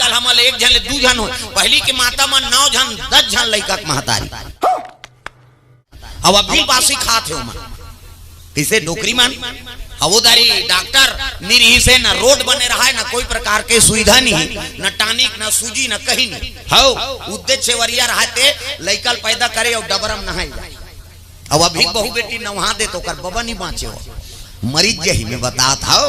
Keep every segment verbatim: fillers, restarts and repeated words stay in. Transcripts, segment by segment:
हमन एक झन ले दू झन हो, पहिली के माता मन नौ झन, दस झन लइका के महतारी। अब अभी बासी खात हे ओमन। कइसे डोकरी मन? अब ओ दारी डॉक्टर नी रिहिस हे, न रोड बने रहय, न कोई प्रकार के सुविधा नहीं, न टॉनिक, न सूजी, न कहीं नहीं। हव, उद्दे छेवरिया रहय ते लइका ल पैदा करे अउ डबरम नहाय जाय। अब अभी बहू बेटी नहा दे त ओकर बबा नहीं बाँचे हो, मरीज जही में बतात हव।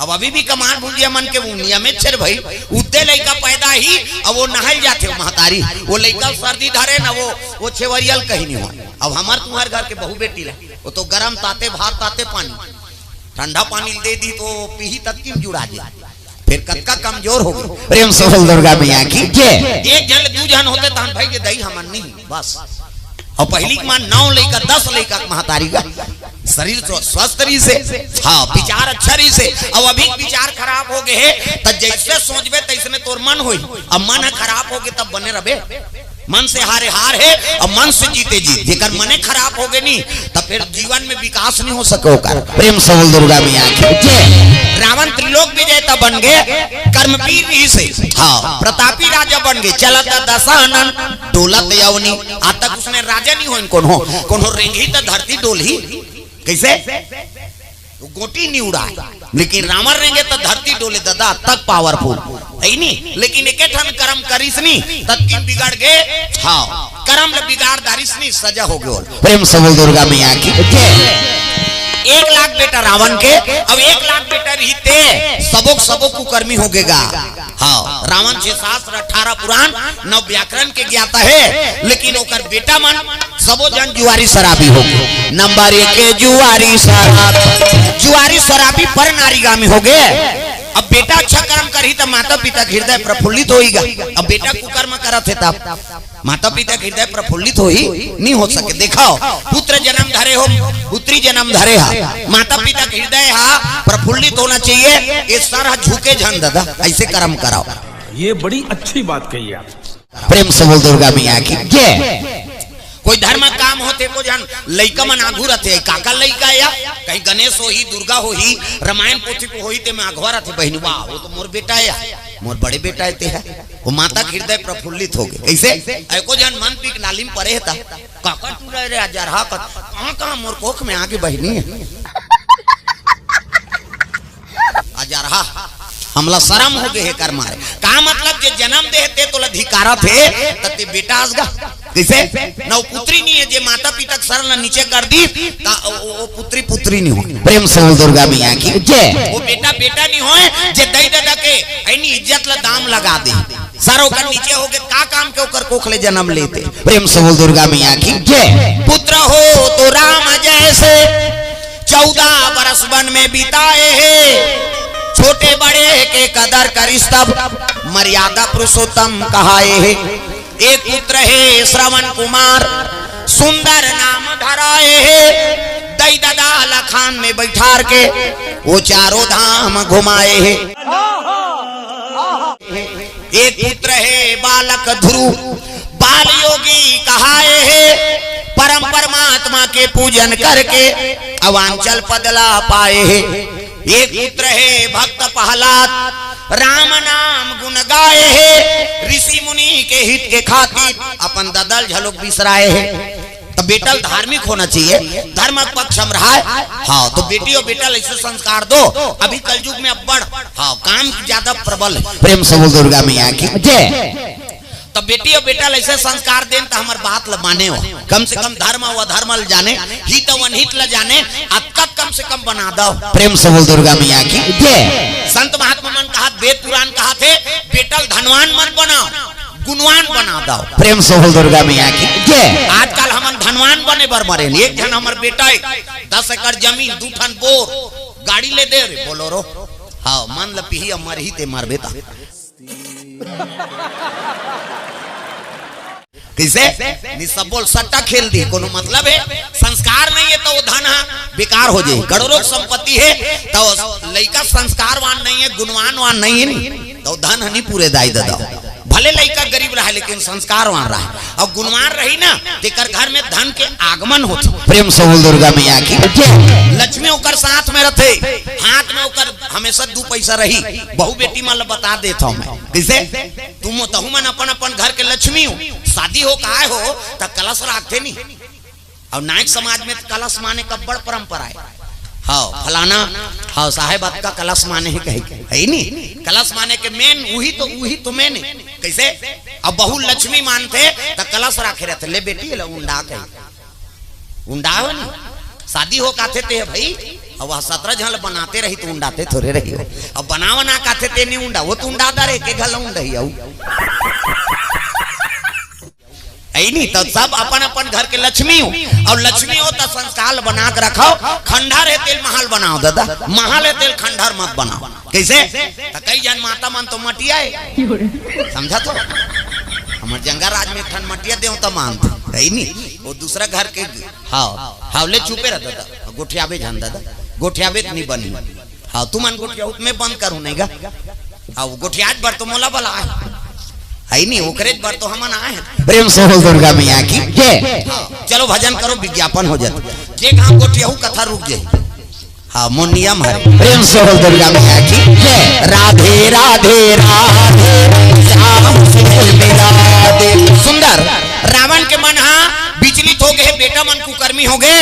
अब अभी भी कमार भुंजिया मन के उनिया में छेर भई, उद्दे लइका पैदा ही, अब वो नहाय जाथे महतारी, वो लइका ल सर्दी धरे न, वो, वो छेवरिया ल कहीं नहीं हो। अब हमर तुम्हर घर के बहू बेटी ला, वो तो गरम ताते भात ताते पानी, ठंडा पानी दे दी तो पीही तक किम जुड़ा जे। फिर कतका कमजोर हो गे। प्रेम से बोल दुर्गा मैया की जय। एक झन ले दू झन होते तहन भाई के दई हमन नहीं, बस। अउ पहिली के माँ नौ लइका, दस लइका के महतारी गा, शरीर स्व-, स्वस्थ रहिस हे, हाँ, विचार अच्छा रहिस हे। अब अभी विचार खराब हो गे हे, त जइसे सोचबे तइसने तोर मन होही। अब मन ह खराब हो गे तब बने रबे। मन से हारे हार हे अउ मन से जीते जीत। जेकर मने खराब हो गे नी, त फिर जीवन में विकास नहीं हो सके ओकर। प्रेम से बोल दुर्गा मैया की जय। रावण त्रिलोक विजेता बन गे, कर्मवीर रहिस हे, हाँ, प्रतापी राजा बन गे, चलत दशानन डोलत अवनी। आज तक उसने राजा नहीं होय कोनो, कोनो रेंगही त धरती डोलही। कइसे? वो गोटी नहीं उड़ाय, लेकिन रावण रेंगे त धरती डोले ददा, तक पावरफुल हे नहीं। लेकिन एके ठन करम करिस नी, ततकिन बिगड़ गे। हाँ, करम ले बिगाड़ डारिस नी, सजा हो गे। प्रेम से बोल दुर्गा मैया की जय। एक लाख बेटा रावण के, अब एक लाख बेटा रहिते, सबो के सबो कुकर्मी हो गे गा। हाँ, रावण छह शास्त्र, अठारह पुराण, नौ व्याकरण के ज्ञाता हे, लेकिन ओकर बेटा मन सबो झन जुआरी शराबी हो गे। नंबर एक के जुआरी शराब, जुआरी शराबी पर नारीगामी हो गे। अब बेटा अच्छा कर्म करही त माता पिता के हृदय प्रफुल्लित होही गा। अब बेटा कुकर्म करत हे तब माता पिता के हृदय प्रफुल्लित होही? नहीं हो सके। देखव, पुत्र जन्म धरे हो, पुत्री जन्म धरे हा, माता पिता के हृदय हा प्रफुल्लित होना चाहिए। ये सर हा झुके झन ददा, अइसे कर्म करव। ये बड़ी अच्छी बात कही आप। प्रेम से बोल दुर्गा मैया की जय। कोई धर्म काम होथे, को झन लइका मन आघू रथे, काकर लइका या, कहीं गणेश होही, दुर्गा होही, रामायण पोथी को होही, ते में आघवा रथे, बहिनी, वाह, वो तो मोर बेटा या, मोर बड़े बेटा हे ते हा। वो माता के हृदय प्रफुल्लित हो गे। कइसे? एको झन मन पी के नाली में परे हे त, काकर टूरा रे, अजरहा कत, कहाँ, कहाँ मोर कोख में आ गे बहिनी। अजरहा, हमला शरम हो गे हे कर मारे। का मतलब, जे जन्म दे हे ते तोला धिकारत हे, त ते बेटा अस गा। कइसे? न वो पुत्री नहीं हे, जे माता पिता के शरण ला नीचे कर दिस, त वो, वो, वो पुत्री, पुत्री नहीं होय। प्रेम से बोल दुर्गा मैया की जय। वो बेटा, बेटा नहीं होय, जे दई ददा के अइनी इज्जत ला दाम लगा दे। सर ओकर नीचे हो गे, का काम के ओकर कोख ले जन्म लेते। प्रेम से बोल दुर्गा मैया की जय। पुत्र हो तो राम जैसे, चौदह बरस वन में बिताए हे। छोटे बड़े के कदर करिस तब, मर्यादा पुरुषोत्तम कहाए हे। एक पुत्र हे श्रवण कुमार, सुंदर नाम धराए हे। दई ददा ला खान में बइठार के, वो चारों धाम घुमाए हे। एक पुत्र हे बालक ध्रुव, बाल योगी कहाए हे। परम परमात्मा के पूजन करके, अवांचल पद ला पाए हे। एक पुत्र हे भक्त प्रहलाद, राम नाम गुण गाए हे। ऋषि मुनि के हित के खातिर, अपन ददा ल झलोक बिसराए हे। त बेटा ल धार्मिक होना चाहिए, धर्म के पक्ष में रहय। हाँ, तो बेटी अउ बेटा ल अइसे संस्कार दो। अभी कलयुग में अब्बड़, हाँ, काम ज्यादा प्रबल हे। प्रेम से बोल दुर्गा मैया की जय। त बेटी अउ बेटा ल अइसे संस्कार देन त हमर बात ल माने हो, कम से कम धर्म अउ अधर्म ल जाने, हित अउ अनहित ल जाने, अतका कम से कम बना दव। प्रेम से बोल दुर्गा मैया की जय। संत महात्मा मन कहत, वेद पुराण कहत हे, बेटा ल धनवान मन बनाव, गुणवान बना दव। प्रेम से बोल दुर्गा मैया की जय। आजकल हमन धनवान बने बर मरेन। एक झन हमर बेटा हे, दस एकड़ जमीन, दू ठन बोर, गाड़ी ले दे रे, बोलेरो। हाँ, मन ल पीही अउ मरही ते मरबे त। कइसे? निसबो ल सट्टा खेल दी, कोनो मतलब हे? संस्कार नहीं हे त वो धन हा बेकार हो जाही। करोड़ों संपत्ति हे त वो लइका संस्कारवान नहीं हे, गुणवान वान नहीं हे नी, त वो धन हा नहीं पूरे दाई ददा। भले ले लइका गरीब रहा, लेकिन संस्कारवान रहा, अउ गुणवान रही ना, तेकर घर में धन के आगमन होथे। प्रेम से बोल दुर्गा मैया की। लक्ष्मी ओकर साथ में रथे, हाथ में ओकर हमेशा दू पैसा रही। बहू बेटी मन ल बता देत हव मैं, कइसे? तुम तहू मन अपन अपन घर के लक्ष्मी हो, शादी हो काय हो, त कलश राखथे नहीं। अउ नायक समाज में त कलश माने के अब्बड़ परंपरा हे। हव, फलाना, हव, साहेब अतका कलश माने हे कहे, हे नी? कलश माने के मेन, उही तो, उही तो मेन हे। कइसे? अब बहू लक्ष्मी मानथे, त कलश राखे रहिथे, "ले बेटी, एला उंडा," कहे। उंडा हो नी? शादी हो काथे ते हे भई, अब वह सतरा झन ल बनाते रही त उंडाते थोरे रही हो। अब बनावा ना काथे ते नी उंडा, वो तो उंडा दर एक, एक घला उंडा ही आऊ। हे नी, त सब अपन अपन घर के लक्ष्मी हो, अउ लक्ष्मी हो त संस्कार बना के रखव। खंडहर हे तेल महल बनाव दादा, महल हे तेल खंडहर मत बनाव। कइसे? त कई झन माता मन तो मटिया हे, समझा तो? हमर जंगा राज में एक ठन मटिया देवता मानथे, हे नी? वो दूसरा घर के, हव, हव, ले चुपे रह दादा, गोठियाबे झन दादा, गोठियाबे त नी बनही। हव, तुमन गोठियाहू त मैं बंद करहूं नहीं गा। हव, गोठियात बर तो मोला बलाय हे नी, ओकरे बर तो हमन आए हन। प्रेम से बोल दुर्गा मैया की जय। हव, चलो भजन करो, विज्ञापन हो जात। जे कहाँ गोठियाहू कथा रुक जाही। हव, मोर नियम हरे। प्रेम से बोल दुर्गा मैया की जय। राधे राधे राधे श्याम से मिला दे। सुंदर। रावण के मन हा विचलित हो गे, बेटा मन कुकर्मी हो गे।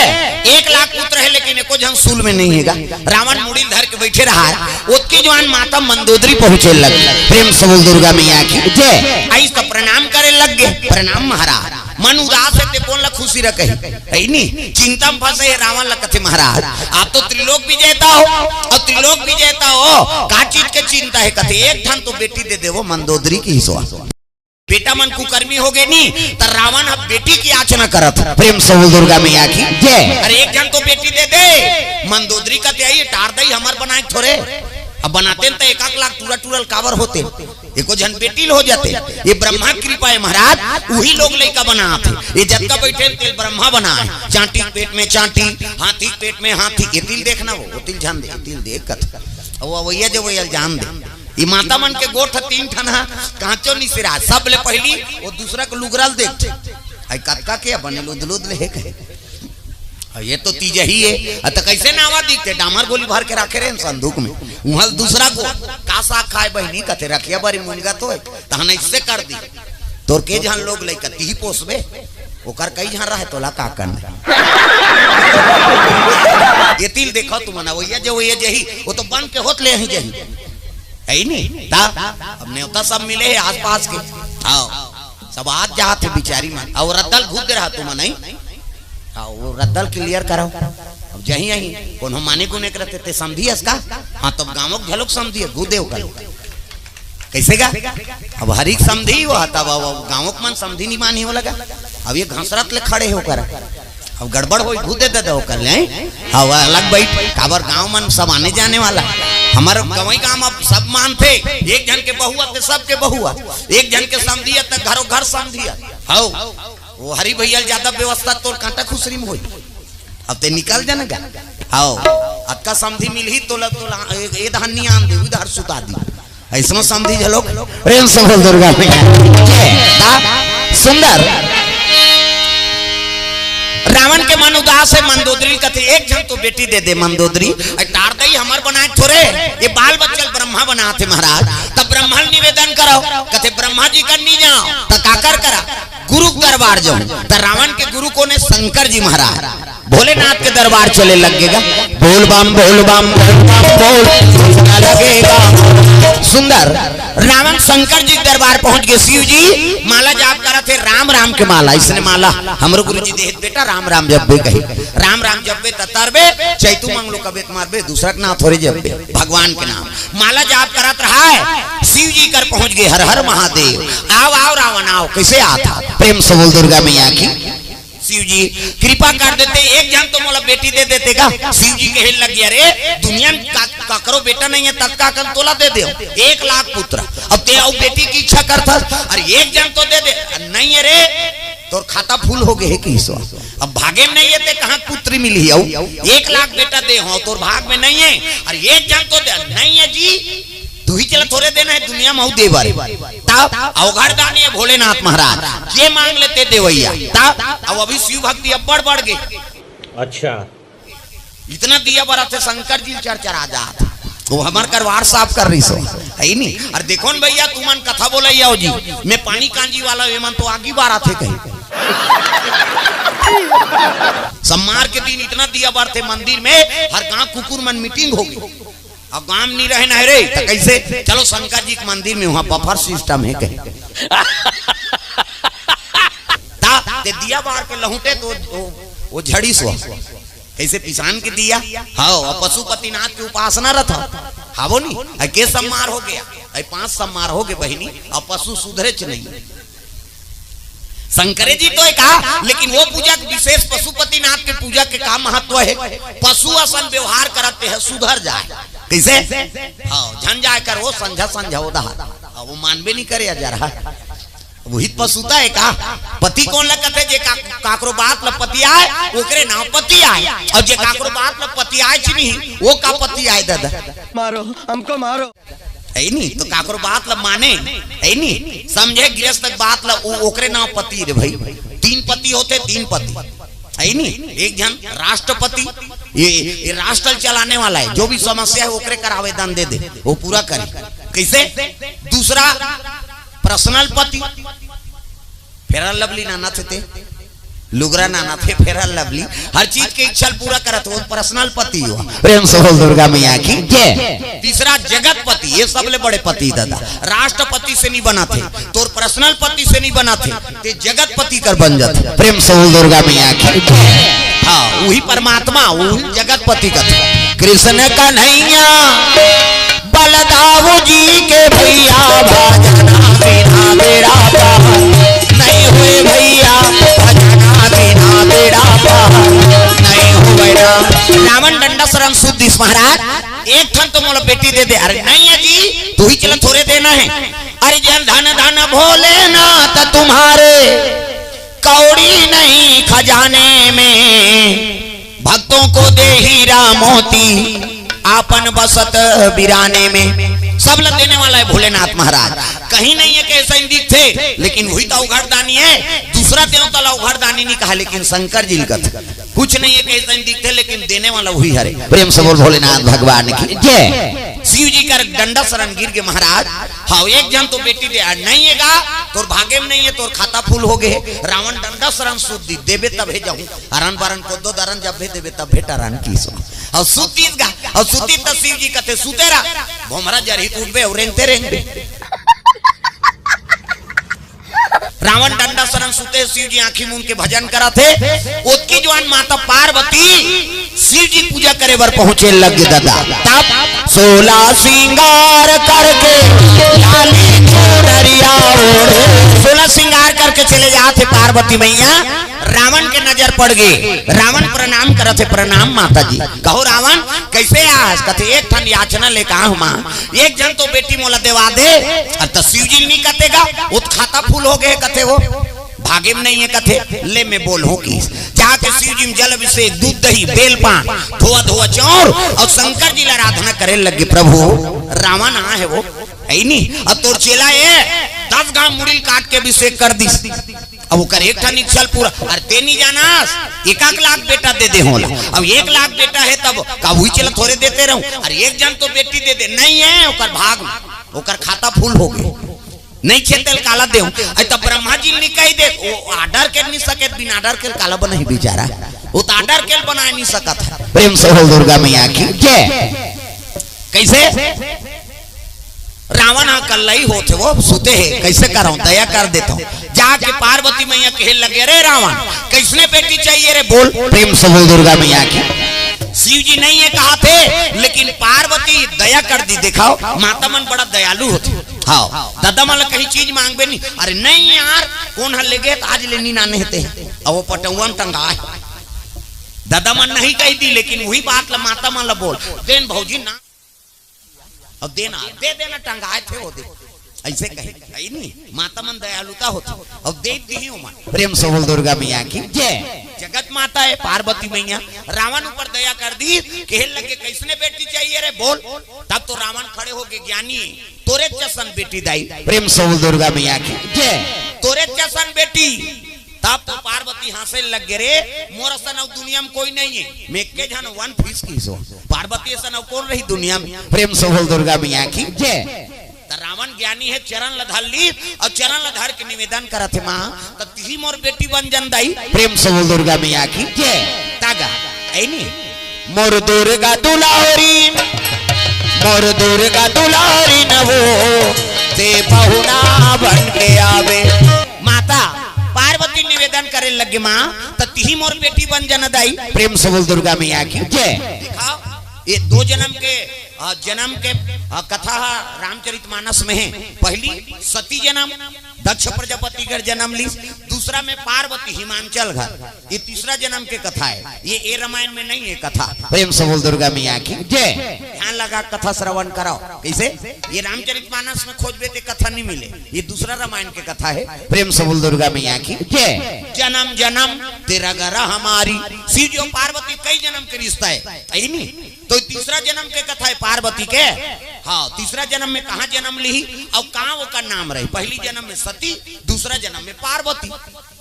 एक लाख पुत्र हे, लेकिन एको झन सूल में नहीं हे गा। रावण मुड़ी ल धर के बइठे रहा हे। ओतके जुवार माता मंदोदरी पहुंचे लग गे। प्रेम से बोल दुर्गा मैया की जय। आइस त प्रणाम करे लग गे। प्रणाम महाराज। मन उदास हे ते कोन ला खुशी रखे, हे नी? चिंता में फंसे हे रावण ला। कथे, "महाराज, आप तो त्रिलोक विजेता हो, अउ त्रिलोक विजेता हो, का चीज के चिंता हे?" कथे, "एक ठन तो बेटी दे देवो, मंदोदरी कहिसो।" बेटा मन कुकर्मी हो गे नी, त रावण अब बेटी के याचना करत हे। प्रेम से बोल दुर्गा मैया की जय। अरे एक झन तो बेटी दे दे। मंदोदरी कथे, "अई टार दई हमर बनाए थोरे, अब बनाते त एक आक लाख टूरा टूरा ल काबर होते, एको झन बेटी ल हो जाते।" ये ब्रह्मा कृपा हे महाराज, उही लोग लइका बनात हे। ये जतका बइठे तेल ब्रह्मा बनाए, चांटी के पेट में चांटी, हाथी के पेट में हाथी। एती ल देखना वो, ओती ल झन दे, एती ल देख कथे। अउ अवइया जवइया ल जान दे। ये माता मन के गोठ तीन ठन हा, कांचो नी सिराय। सबले पहिली वो दूसरा के लुगरा ल देखथे। अई कतका के बने लुदलुद ले हे कहे। अउ ये तो तीजही हे। अ, त कइसे नावा दिखथे? डामर गोली भर के राखे रहे न संदूक में। उहाँ ल दूसरा को, "का साग खाए बहिनी?" कथे, "रखिया बारी मुनगा तो हे।" तहन अइसे कर दी। तोर के झन लोग लइका, तिही पोसबे? ओकर कई झन रहे, तोला का करना? एती ल देखव तुमन, अवइया जवइया जही, वो तो बन के होत ले ही जही। हे नी? त अब नेवता सब मिले हे आसपास के। हव, सब आत जात हे बिचारी मन। अउ रद्दा ल घूद दे रहा तुमन, नहीं? हव, वो रद्दा ल clear करव। अब जही अही, कोनो माने गुने के रहिथे, ते समधी अस का? हाँ, तब गाँव के घलो समधी हे, घूद दे ओकर। कइसे गा? अब हरिक समधी हो, तब अब, अब गाँव के मन समधी नी मानही ओला गा। अब ये घसरत ले खड़े हे ओकर। अब गड़बड़ होही, घूद दे दे ओकर ले। हव, अलग बइठ, काबर गाँव मन सब आने जाने वाला। हमर गंवई गाँव म सब मानथे, एक झन के बहू आथे, सबके बहू आथे, एक झन के समधी आथे, घरो घर समधी आथे। हव, वो हरी भइया ल जादा व्यवस्था तोर कांटा खुसरी में होही। अब ते निकल जाना गा। हव, अतका समधी मिलही तोला, तोला ए, ए डहर नी आन दे, ओ डहर सुता दी। अइसनो समधी घलोक। प्रेम से बोल दुर्गा मैया। जय। त सुंदर। रावण के मन उदास हे, मंदोदरी ल कथे, "एक झन तो बेटी दे दे मंदोदरी, अई टार दई हमर बनाए थोरे, ये बाल बच्चा ल ब्रह्मा बनाथे महाराज।" तब ब्रह्मा ल निवेदन करव, कथे, "ब्रह्मा जी कर नी जाव, त काकर करा?" गुरु के दरबार जाहूं। त रावण के गुरु कोन हे? शंकर जी महाराज। भोलेनाथ के दरबार चले लग गे गा। बोल बम, बोल बम, बोल बम, बोल, झुमका लगेगा। सुंदर। रावण शंकर जी के दरबार पहुंच गे। शिव जी माला जाप करत हे, राम राम के माला। अइसने माला हमरो गुरु जी देहे, बेटा राम राम जपबे कही। राम राम जपबे त तरबे, चैतू मंगलू कबे त मरबे, दूसरा के नाम थोरे जपबे, भगवान के नाम। माला जाप करत रहा हे, शिव जी कर पहुंच गे, हर हर महादेव। आव, आव रावण, आव। कइसे आत हे? प्रेम से बोल दुर्गा मैया की। शिव जी कृपा कर देते, एक झन तो मोला बेटी दे देते गा। शिव जी कहे लग गे, "अरे दुनिया में का-, काकरो बेटा नहीं हे, ततका कन तोला दे देव, एक लाख पुत्र। अब ते अउ बेटी के इच्छा करथस, अरे एक झन तो दे दे।" "नहीं हे रे, तोर खाता full हो गे हे," कहिस। "अब भागे में नहीं हे, ते कहाँ पुत्री मिलही? अउ एक लाख बेटा दे हंव, तोर भाग में नहीं हे, अरे एक झन तो दे।" "नहीं हे जी, तुही चला थोरे देना हे दुनिया में अउ दे बर।" तब अवघड़ दानी हे भोलेनाथ महाराज, जे मांग ले ते देवइया। तब अब अभी शिव भक्ति अब्बड़ बढ़ गे। अच्छा। इतना दिया बरत हे, शंकर जी चरचरा जात। वो हमर करवार साफ कर रही सो, हे नी? अउ देखो न भइया, तुमन कथा बोलइया हो जी, मैं पानी कांजी वाला, एमन तो आगी बारत हे कहीं। सम्मार के दिन इतना दिया बरत हे मंदिर में, हर गांव कुकुर मन मीटिंग होगे। अब गांव नहीं रहे ना रे, त कइसे? चलो शंकर जी के मंदिर में, वहां बफर सिस्टम हे कहीं। ता, ते दिया बार के लहुटे तो वो, वो झड़ी सो। कइसे पिसान के दिया? हाँ, अउ पशुपतिनाथ के उपासना रथ। हावो नी? अइ के सम्मार होगे? अइ पांच सम्मार होगे बहिनी, अउ पशु सुधरेच नहीं। शंकरे जी तो हे का, लेकिन वो पूजा के विशेष पशुपतिनाथ के पूजा के का महत्व हे? पशु असन व्यवहार करत हे, सुधर जाए। कइसे? हाँ, झन जाए कर वो संझा संझा उधार। हाँ, वो मानबे नहीं करे जरा। वही पशुता हे का? पति कोन ल कथे? जे का-, काकरो बात ल पति आए, ओकरे नाव पति आए। अउ जे काकरो बात ल पति आए च नहीं, वो का पति आए दादा? मारो, हमको मारो। हे नी? तो काकरो बात ल माने, हे नी? समझे गृहस्थ के बात ल, ओ-, ओकरे नाव पति रे भाई। तीन पति होथे, तीन पति। हे नी? एक झन राष्ट्रपति, ये, ये राष्ट्र चलाने वाला हे, जो भी समस्या हे ओकरे कर आवेदन दे दे, वो पूरा करे। कइसे? दूसरा पर्सनल पति, फेयर लवली नानथे ते, लुगरा नानथे फेयर लवली, हर चीज के इच्छा ल पूरा करत हे, वो पर्सनल पति हो। प्रेम से बोल दुर्गा मैया की जय। तीसरा जगतपति, ये सबले बड़े पति दादा, राष्ट्रपति से नहीं बनथे, तोर पर्सनल पति से नहीं बनथे, ते जगतपति कर बन जाथे। प्रेम से बोल दुर्गा मैया की जय। हाँ, वही परमात्मा, वही जगतपति कथे। कृष्ण कन्हैया बलदाऊ जी के भैया, भजना बिना बेड़ा पार नहीं होय भैया, भजना बिना बेड़ा पार नहीं होय ना। रावण डंडा सरन सुद्दिस महाराज, एक ठन तो मोला बेटी दे दे। अरे नहीं हे जी, तुही चला थोरे देना हे। अरे जन धन धन भोलेनाथ तुम्हारे, कौड़ी नहीं खजाने में, भक्तों को दे हीरा मोती, आपन बसत बिराने में। सब ल देने वाला हे भोलेनाथ महाराज। कहीं नहीं हे कइसे दिखथे, लेकिन वही तो अवघड़ दानी हे। दूसरा देवता ल अवघड़ दानी नहीं कहा, लेकिन शंकर जी ल कथे। कुछ नहीं हे कइसे दिखथे, लेकिन देने वाला वही हरे। प्रेम से बोल भोलेनाथ भगवान की जय। शिव जी कर डंडा सरन गिर गे महाराज। हाँ, एक झन तो बेटी दे, अरे नहीं हे गा, तोर भागे में नहीं हे, तोर खाता फुल होगे। रावण डंडा सरन सुद्दिस, देबे तभे जाहूं। अरन बरन कोदो दरन जब भी देबे तब भेट अरन की सो। अउ सुद्दिस गा, अउ सुद्दिस त शिव जी कथे सुते रह, भोमरा जरही त उठबे अउ रेंगते रेंगबे। रावण डंडा सरन सुते, शिव जी आंखी मूंद के भजन करत हे। ओतकी जुवार माता पार्वती शिव जी पूजा करे बर पहुंचे लग गे दादा। तब सोलह श्रृंगार करके लाली चुनरिया ओढ़े। सोलह श्रृंगार करके चले जात हे पार्वती मैया। रावण के नजर पड़ गे। रावण प्रणाम करत हे, "प्रणाम माता जी।" कहो रावण, कइसे आस? कथे, "एक ठन याचना लेके आए हंव मां, एक झन तो बेटी मोला देवा दे।" अरे त शिव जी नहीं कथे गा, वो त खाता फुल होगे कथे, वो भागे में नहीं हे कथे। ले मैं बोलहूं कि जाके शिव जी में जल अभिषेक, दूध दही, बेल पान, धोआ धोआ चाउर अउ शंकर जी ल आराधना करे लग गे। प्रभु, रावण आए हे वो, हे नी, अउ तोर चेला ए दस गांव मुड़ी ल काट के अभिषेक कर दिस। अब ओकर एक ठन इच्छा ल पूरा, अरे ते नहीं जानस, एक एक लाख बेटा दे दे होला। अब एक लाख बेटा हे तब का वही चेला थोरे देते रहूं? अरे एक झन तो बेटी दे दे, नहीं हे ओकर भाग में, ओकर खाता फुल होगे, नहीं हे तेला काला देहूं। अरे तब ब्रह्मा जी ल नहीं कहि दे, वो ऑर्डर के नहीं सके, बिन ऑर्डर के काला बनाही बेचारा, वो त ऑर्डर के बनाए नहीं सकत हे। प्रेम से बोल दुर्गा मैया की जय। कइसे? रावण ह कल्लई होत हे, वो सुते हे, कइसे करंव, दया कर देथंव। जाके पार्वती मैया कहे लगे, "रे रावण, कइसने बेटी चाहिए रे, बोल।" प्रेम से बोल दुर्गा मैया की। शिव जी नहीं हे कहत हे, लेकिन पार्वती दया कर दिस। देखव, माता मन बड़ा दयालु होथे। हाँ, ददा मन ल कहीं चीज मांगबे नहीं, "अरे नहीं यार, कोन ह लेगे त आज ले नी नाने हे ते, अउ वो पटउवा म टंगा हे।" ददा मन नहीं कहि दिस, लेकिन वही बात ल माता मन ल बोल देन भौजी ना। अउ देना, दे देना, टंगाए थे वो दे। अइसे कहे, हे नी, माता मन दयालुता होथे। अउ दे दिही ओमन। प्रेम से बोल दुर्गा मैया की जय। जगत माता हे पार्वती मैया, रावण ऊपर दया कर दिस, कहे लगे, "कइसने बेटी चाहिए रे, बोल।" तब तो रावण खड़े होके, "ज्ञानी, तोरे जसन बेटी दाई, प्रेम से बोल दुर्गा मैया की जय। तोरे जसन बेटी। तब तो पार्वती हंसे लग गे, रे मोर असन अउ दुनिया में कोई नहीं है, मैं एके झन वन फीस की सो। पार्वती असन अउ कोन रही दुनिया में, प्रेम से बोल दुर्गा मैया की जय। त रावण ज्ञानी हे, चरण ल धर ली अउ चरण ल धर के निवेदन करत हे, माँ त तिही मोर बेटी बन जन दाई, प्रेम से बोल दुर्गा मैया की जय। तागा ऐनी मोर दुर्गा दुलारी, मोर दुर्गा दुलारी न वो, ते पहुना बन के आवे। माता पार्वती निवेदन करे लगे, माँ त तिही मोर बेटी बन जन दाई, प्रेम से बोल दुर्गा मैया की जय। दिखाओ, ये दो जन्म के, अ, जन्म के, अ, कथा ह रामचरित मानस में हे। पहली सती जन्म, दक्ष प्रजापति कर जन्म ली, दूसरा में पार्वती हिमांचल घर। ये तीसरा जन्म के कथा है, ये ए रामायण में नहीं है कथा। प्रेम से बोल दुर्गा मैया की जय। ध्यान लगा कथा श्रवण कराओ। कैसे? ये रामचरित मानस में खोजबे ते कथा नहीं मिले, ये दूसरा रामायण के कथा है। प्रेम से बोल दुर्गा मैया की जय। जन्म जन्म तेरा गरा हमारी, शिव जी और पार्वती कई जन्म के रिश्ता है, है नहीं? तो तीसरा जन्म के कथा है पार्वती के। हाँ, तीसरा जन्म में कहाँ जन्म ली और कहाँ ओकर नाम रही? पहली जन्म में सती, दूसरा जन्म में पार्वती।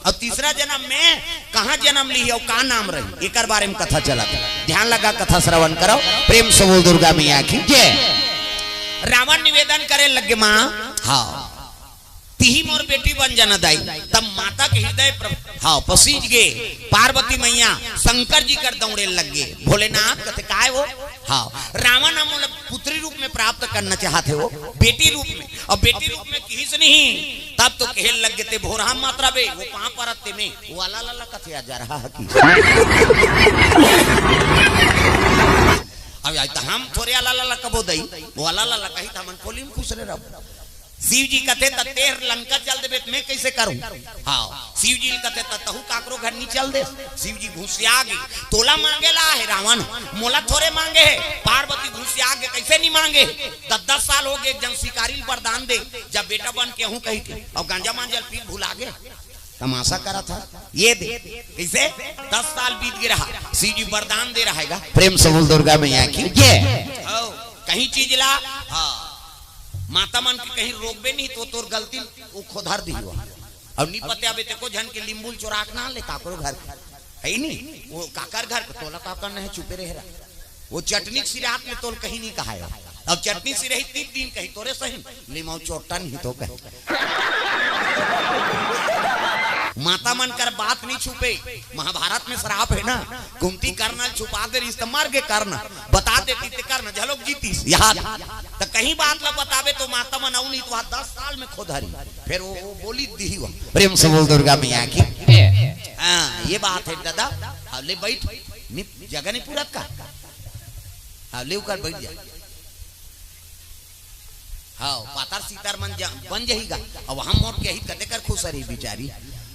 अब तीसरा जन्म में कहाँ जन्म ली और का नाम रही, एकर बारे में कथा चलत हे। ध्यान लगा, कथा श्रवण करो। प्रेम से बोल दुर्गा मैया की जय। रावण निवेदन करे लगे, माँ, हाँ, तिही मोर बेटी बन जाना दाई। तब माता के हृदय प्र-, हाँ, पसीज गे। पार्वती मैया शंकर जी कर दौड़े लग गे। भोलेनाथ कथे, "काय वो?" हाँ, रावण हम मोला पुत्री रूप में प्राप्त करना चाहत हे वो, बेटी रूप में। और बेटी रूप में किहिस नहीं, तब तो कहे लग गे, "ते भोरहा मत रबे, वो पाँव परत ते में, वो अला लला कथे आ जा रहा है कि।" अब आज तो हम थोरे अला लला कबो दई, वो अला लला कही तो हमन कोली में खुश रहे रहो। शिव जी कथे, "त तेहर लंका चल देबे, त मैं कैसे करूं?" हाँ, शिव जी कथे, "त तहू काकरो घर नहीं चल दे।" शिव जी घुसिया गे, "तोला मांगे ला हे रावण, मोला थोरे मांगे हे।" पार्वती घुसिया गे, "कैसे नहीं मांगे? दस दस साल हो गे, एक जन शिकारी ल वरदान दे, जब बेटा बन के हूं कही के, और गांजा मांजल पी भुला गे।" तमाशा करा था ये दे, कैसे? दस साल बीत गे रहा, शिव जी वरदान दे रहा है गा। प्रेम से बोल दुर्गा मैया की जय। हो, कहीं चीज ला, हाँ, माता मन के कहीं रोकबे नहीं तो तोर गलती वो खोधर दी हुआ। और नी पते आबे ते को झन के लिंबुल चोराक ना ले काकरो घर के। है ही नहीं। वो काकर घर के तोला काकर नहीं चुपे रह रहा। वो चटनी सिरात में तोल कहीं नहीं कहा है। अब चटनी सिरही तीन दिन कहीं तोरे सही। लिमाऊ चोटा नहीं तो कहीं। माता मन कर बात नहीं छुपे। महाभारत में श्राप है ना। कुंती कर्ण ल छुपा दे रिस त मर गे कर्ण। बता देती ते कर्ण झलोक जीतीस। याद। त कहीं बात ला बताबे तो माता मन अउ नहीं तो वहाँ दस साल में खोधरी। फिर वो, वो बोली दी हुआ। प्रेम से बोल दुर्गा मैया की। हाँ, ये बात है दादा। हाँ, ले बैठ। नि-, जगह नहीं पूरत का? हाँ, ले उकर बैठ जा। हाँ, पातर सीतर मन जा-, बन जही गा। अब हम मोट के ही कते कर खुश रही बिचारी।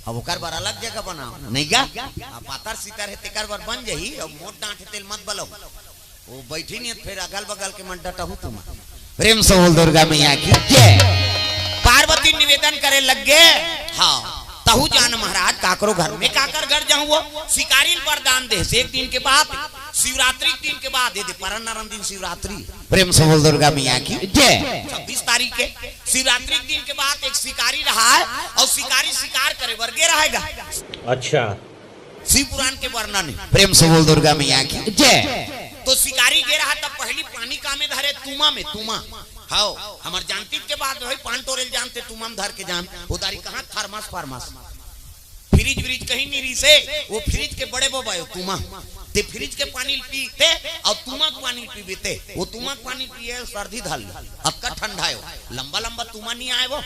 अब ओकर बर अलग जगह बनाओ। नहीं गा? हाँ, पातर सीतर है तेकर बर बन जही। अब मोट डांट है तेल मत बलो। वो बैठी नहीं, फिर अगल बगल के मन डटहू तुम। प्रेम से बोल दुर्गा मैया की जय। पार्वती निवेदन करे लग गे, हाँ, तहु जान महाराज काकरो घर में काकर घर जाऊं वो शिकारी ल वरदान दे से एक दिन के बाद शिवरात्रि के दिन के बाद ये दे परन नरम दिन शिवरात्रि। प्रेम से बोल दुर्गा मैया की जय। छब्बीस तारीख के शिवरात्रि के दिन के बाद एक शिकारी रहा है और शिकारी शिकार करे बर गे रहेगा। अच्छा। शिव पुराण के वर्णन है। प्रेम से बोल दुर्गा मैया की जय। तो शिकारी गे रहा तब पहली पानी का में धरे तुमा में, तुमा। हाओ, हमार जानती के बाद भाई पान टोरेल जानते तुमा में धर के जान। उदारी कहाँ थर्मस फर्मस। फ्रिज व्रिज कहीं नहीं रही से, वो फ्रिज के बड़े बबायो तुमा। ते फ्रिज के पानी पीते और तुमा के पानी पीबीते। वो तुमा के पानी पिए सर्दी धर ली। अक्का ठंडा है वो। लंबा लंबा तुमा नहीं आए वो।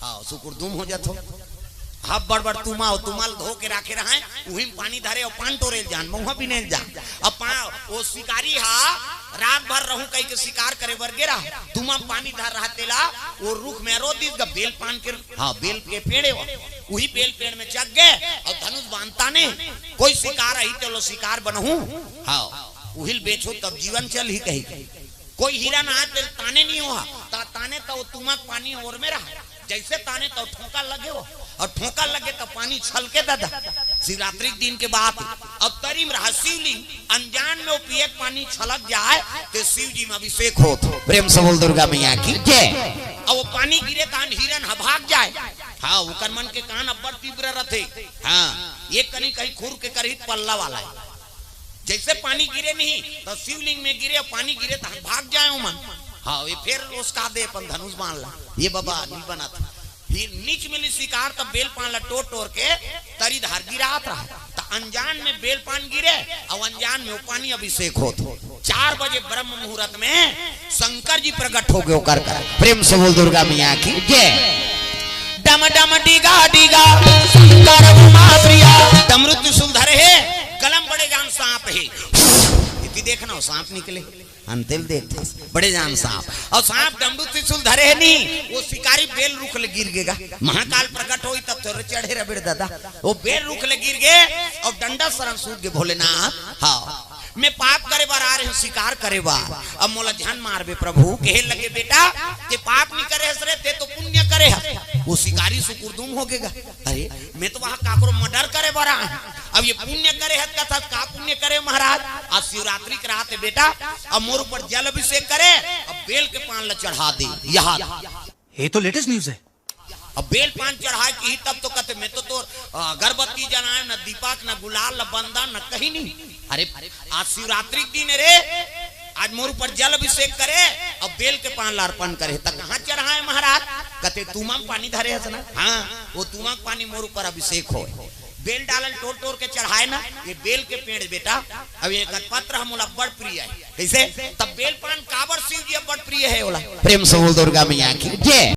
हाँ, सुकुर दुम हो जात हो। हाँ, बड़ बड़ तुमा हो, तुमा ल धो के राखे रहा है, उही में पानी धरे और पान टोरेल जान, महुआ बिनेल जान। अब पा-, वो शिकारी हा, रात भर रहूं कही के शिकार करे बर गे रहा, तुमा में पानी धर रहा तेला, वो रुख में रो दीस गा बेल पान के, हाँ, बेल के पेड़े हो, उही बेल पेड़ में चढ़ गए और धनुष बांधता ने, कोई शिकार आई तो लो शिकार बनहूं, हाँ, उहिल बेचो तब जीवन चल ही कही। कोई हीरा ना आते ताने नहीं हुआ, ता-, ताने तो तुमक पानी ओर में रहा, जैसे ताने तो ठोका लगे हो, और ठोका लगे तो पानी छलके दादा, शिवरात्रि के दिन के बात। अब तरी में रहा शिवलिंग, अनजान में वो पिए के पानी छलक जाए, तो शिव जी में अभिषेक होत हो। प्रेम से बोल दुर्गा मैया की जय। अब वो पानी गिरे, तहान हिरन ह भाग जाए। हाँ, ओकर मन के कान अब्बड़ तीव्र रथे। हाँ, ये कनी कहीं खुर के करही त पल्ला वाला है। जैसे पानी गिरे नहीं, तो शिवलिंग में गिरे, पानी गिरे, तो भाग जाए ओमन। हाँ, ये फिर उसका दे अपन धनुष बाण ला, ये बाबा नहीं बनत। फिर नीच मिली शिकार, तब बेल पान ला टोर टोर के तरी धार गिरात रहा। तो अनजान में बेल पान गिरे, और अनजान में वो पानी अभिषेक होत हो। चार बजे ब्रह्म मुहूर्त में शंकर जी प्रकट हो गए, ओकर कर। प्रेम से बोल दुर्गा मैया की जय। डम डम डिगा डिगा शंकर उमा प्रिया। डमरू त्रिशूल धरे है, गलम बड़े जान सांप है। इति देखना हो, सांप निकले। अंतिल देख था, बड़े जान सांप। और सांप डमरू त्रिशूल धरे है नहीं, वो शिकारी बेल रुख ले गिर गेगा। महाकाल प्रकट होई तब थोड़े चढ़े रबेड़ दादा। वो बेल रुख ले गिर गे और डंडा सरन सूत गे भोलेनाथ। हाँ, मैं पाप करे बर आ रहे हूँ, शिकार करे बर। अब मोला झन मारबे प्रभु। कहे लगे, बेटा, ते पाप नहीं करे हस रे, ते तो पुण्य करे हस। वो शिकारी सुकुरदुम हो गेगा। अरे, मैं तो वहाँ काकरो मर्डर करे बर आए हूँ। अब ये पुण्य करे हस कथा, का पुण्य करे महाराज? आज शिवरात्रि के रात है बेटा, अब मोर ऊपर जल अभिषेक करे, अब बेल के पान ला चढ़ा दे। यहाँ ये तो लेटेस्ट न्यूज है। अब बेल पान चढ़ाए की तब तो कहते, मैं तो तोर, अ, अगरबत्ती जलाए, न दीपक, न गुलाल, न बंदा, न कहीं नहीं। अरे, आज शिवरात्रि के दिन है रे, आज मोर ऊपर जल अभिषेक करे, अब बेल के पान ला अर्पण करे, त कहाँ चढ़ाए महाराज? कहते, तुमा म पानी धरे हस ना, हाँ, वो तुमा के पानी मोर ऊपर अभिषेक हो। बेल डालल टोर टोर के चढ़ाए ना, ये बेल के पेड़ बेटा, अब ये पत्र हम मोला बड़ प्रिय है। कैसे? तब बेल पान काबर शिव जी अब बड़ प्रिय है ओला। प्रेम से बोल दुर्गा मैया की जय।